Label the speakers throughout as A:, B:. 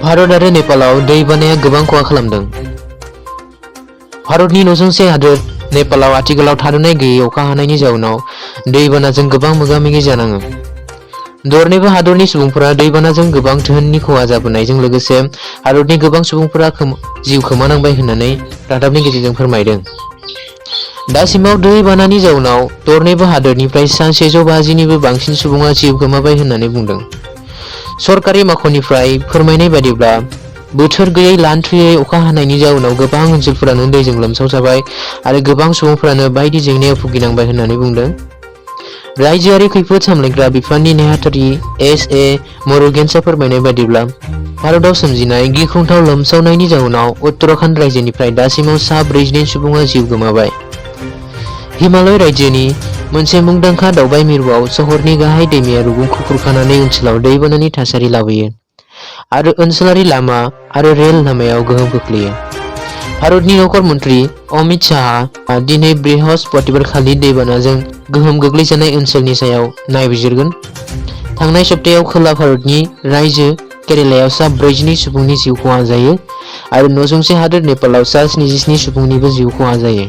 A: भारत आरो नेपालाव दैबानाया गोबां खहा खालामदों। भारतनि नसुंसे हादोर नेपालाव आथिखालाव थाद'नाय गैयै अखा हानायनि जाउनाव दैबानाजों गोबां मोगा-मोगि जानाङो। दरनैबो हादरनि सुबुंफोरा दैबानाजों गोबां धोननि खहा जाबोनायजों लोगोसे हादरनि गोबां सुबुंफोरा जिउ खोमानांबाय होननानै रादाबनि गेजेरजों फोरमायदों। दासिमाव दैबानानि जाउनाव दरनैबो हादरनिफ्राय सा 150निबो बांसिन सुबुङा जिउ गोमाबाय होननानै बुंदों। सरकारि मावख'निफ्राय फोरमायनाय बादिब्ला बोथोर गैयै लान्थ्रियै अखा हानायनि जाउनाव गोबां ओनसोलफोरानो दैजों लोमसावजाबाय आरो गोबां सुबुंफोरानो बायदि जेंनायाव भुगिनांबाय होननानै बुंदों। रायजोआरि खैफोद सामलायग्रा बिफाननि नेहाथारि S.A. मुरुगेन्सआ फोरमायनाय बादिब्ला भारतआव सोमजिनाय गिख्रंथाव लोमसावनायनि जाउनाव उत्तराखंड रायजोनिफ्राय दासिमाव सा 40 सुबुङा जिउ गोमाबाय। हिमालय रायजोनि मोनसे मुंदांखा दावबाय मिरुआव सहरनि गाहाय दैमाया रुगुंखौ खुरखानानै ओनसोलाव दैबानानि थासारि लाबोयो आरो ओनसोलारि लामा आरो रेल लामायाव गोहोम खोख्लैयो। भारतनि नखर मन्त्रि अमित शाहआ दिनै बृहस्पतिबारखालि दैबानाजों गोहोम गोग्लैजानाय ओनसोलनि सायाव नायबिजिरगोन। थांनाय सप्तायाव खोला भारतनि रायजो केरेलायाव सा 42 सुबुंनि जिउ खहा जायो आरो नसुंसे हादोर नेपालाव सा 77 सुबुंनिबो जिउ खहा जायो।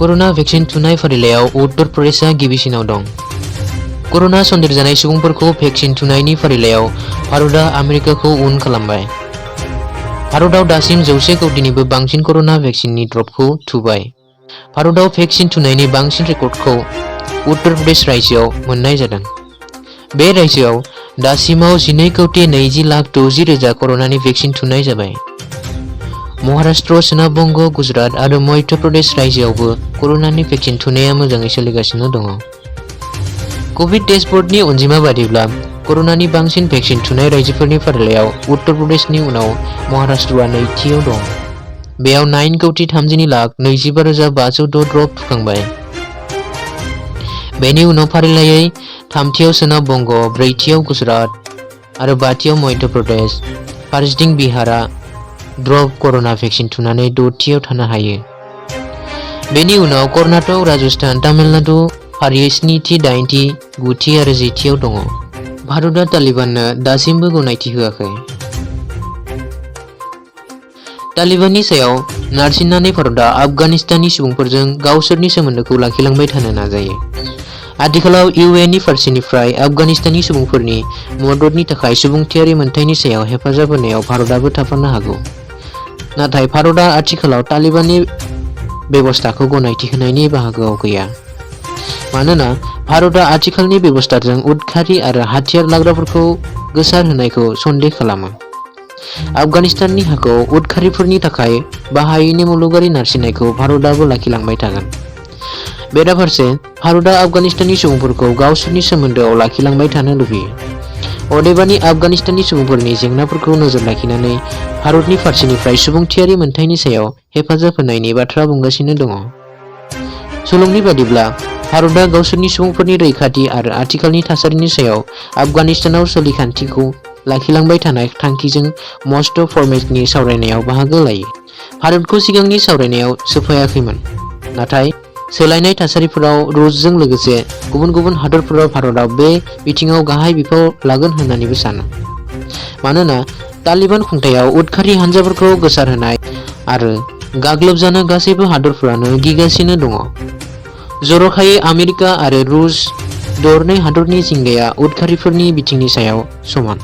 A: कर'ना भेक्सिन थुनाय फारिलाइयाव उत्तर प्रदेशआ गिबिसिनाव दं। कर'ना सन्देरजानाय सुबुंफोरखौ भेक्सिन थुनायनि फारिलाइयाव भारतआ आमेरिकाखौ उन खालामबाय। भारतआव दासिम 100 कौटिनिबो बांसिन कर'ना भेक्सिननि ड्रपखौ थुबाय। भारतआव भेक्सिन थुनायनि बांसिन रेकर्डखौ उत्तर प्रदेश रायजोआव मोननाय जादों। बे रायजोआव दासिमाव 12,20,60,000 कर'नानि भेक्सिन थुनाय जाबाय। महाराष्ट्र, सोनाब बंग, गुजरात आरो मध्य प्रदेश रायजोआवबो कर'नानि भेक्सिन थुनाया मोजाङै सोलिगासिनो दङ। कभिड डेशबर्डनि अनजिमा बादिब्ला कर'नानि बांसिन भेक्सिन थुनाय रायजोफोरनि फारिलाइयाव उत्तर प्रदेशनि उनाव महाराष्ट्रआ नैथियाव दं। बेयाव 9,30,25,506 ड्रप थुखांबाय। बेनि उनाव फारिलाइयै थामथियाव सोनाब बंग, ब्रैथियाव गुजरात आरो बाथियाव मध्य प्रदेश, फारसेथिं बिहारआ ड्रप कर'ना भेक्सिन थुनानै 6थियाव थानो हायो। बेनि उनाव कर्नाटक, राजस्थान, तामिलनाडु फारियै 7थि, 8थि, 9थि आरो 10थियाव दङ। भारतआ तालिबाननो दासिमबो गनायथि होआखै। तालिबाननि सायाव नारसिननानै भारतआ आफगानिस्ताननि सुबुंफोरजों गावसोरनि सोमोन्दोखौ लाखिलांबाय थानो नाजायो। आथिखालाव UN नि फारसेनिफ्राय आफगानिस्ताननि सुबुंफोरनि मददनि थाखाय सुबुंथियारि मोनथायनि सायाव हेफाजाब होनायाव भारतआबो थाफानो हागौ। नाथाय भारतआ आथिखालाव तालिबाननि बेबस्थाखौ गनायथि होनायनि बाहागोआव गैया। मानोना भारतआ आथिखालनि बेबस्थाजों उदखारि आरो हाथियार लाग्राफोरखौ गोसारहोनायखौ सन्देह खालामो। आफगानिस्ताननि हाखौ उदखारिफोरनि थाखाय बाहायैनि मुलुगारि नारसिननायखौ भारतआबो लाखिलांबाय थागोन। बेराफारसे भारतआ आफगानिस्ताननि सुबुंफोरखौ गावसोरनि सोमोन्दोआव लाखिलांबाय थानो लुबैयो। अदेबानि आफगानिस्ताननि सुबुंफोरनि जेंनाफोरखौ नोजोर लाखिनानै भारतनि फारसेनिफ्राय सुबुंथियारि मोनथायनि सायाव हेफाजाब होनायनि बाथ्रा बुंगासिनो दङ। सुलुंनि बादिब्ला भारतआ गावसोरनि सुबुंफोरनि रैखाथि आरो आथिखालनि थासारिनि सायाव आफगानिस्तानाव सोलिखान्थिखौ लाखिलांबाय थानाय थांखिजों मस्को फरमेटनि सावरायनायाव बाहागो लायो। भारतखौ सिगांनि सावरायनायाव सोफायाखैमोन, नाथाय सोलायनाय थासारिफोराव रुसजों लोगोसे गुबुन गुबुन हादरफोराव भारतआ बे बिथिङाव गाहाय बिफाव लागोन होननानैबो सानो। मानोना तालिबान खुंथायाव उदखारि हानजाफोरखौ गोसारहोनाय आरो गाग्लोबजानो गासैबो हादरफोरानो गिगासिनो दङ। जर'खायै आमेरिका आरो रुस दरनै हादरनि जिंगाया उदखारिफोरनि बिथिंनि सायाव समान।